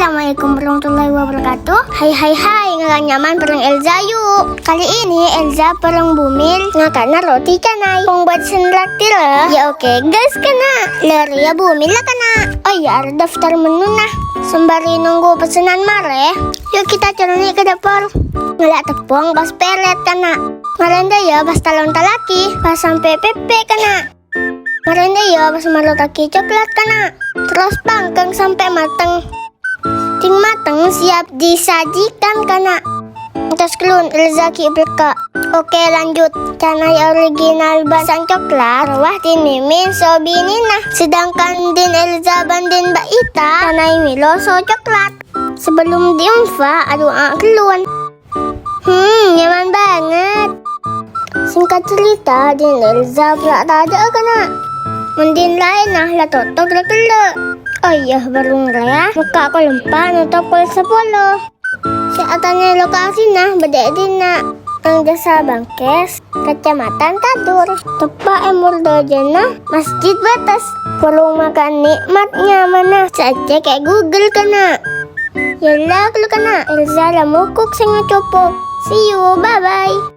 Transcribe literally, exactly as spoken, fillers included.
Assalamualaikum warahmatullahi wabarakatuh. Hai, hai, hai, ngala' nyaman bareng Elza, yu'. Kali ini Elza bareng Bu Mil ngakana roti canai. Pong buat sè nraktir, ya oke, gas kana'. Lèr ya Bu Mil la kana'. Oh iya, ada daftar menu nah. Sembari nunggu pesanan marè, yuk kita cèlènè' ka dapur. Ngala' teppong pas pèrèt kana'. Marèndhâ ya pas talon talaki, pas sampè' pèpè kana'. Marèndhâ ya pas marottaghi coklat kana'. Terros pangkèng sampè' mateng. Dhing mateng siap disajikan kana'. Terros kelun Elza ghi' bârâkka'. Oke, lanjut. Canai original bân san coklat. Rowa dhing Mimin so binèna. Sedangkan dhing Elza bân dhing Mbak Ita, canai Milo so coklat. Sebelum diemfa, adu'a kelun. Hmm, nyaman banget. Singkat cerita, dhing Elza pèra' tadâ'â kana'. Mon dhing laènna la totop la ghellâ'. Oh iya, warung rèya mokka' kol empa', notop kol sapolo. Sè atanyaè lokasina bâdâ è dinna', neng Desa Bangkes, Kecamatan Tadur. Teppa' è mordhâjâna Masjid Bates. Warung makan nikmat nyamanna, sè ècèk è Google kana'. Yâ la, ghâllu kana', Elza la mokok sè ngacopok. See you, bye-bye.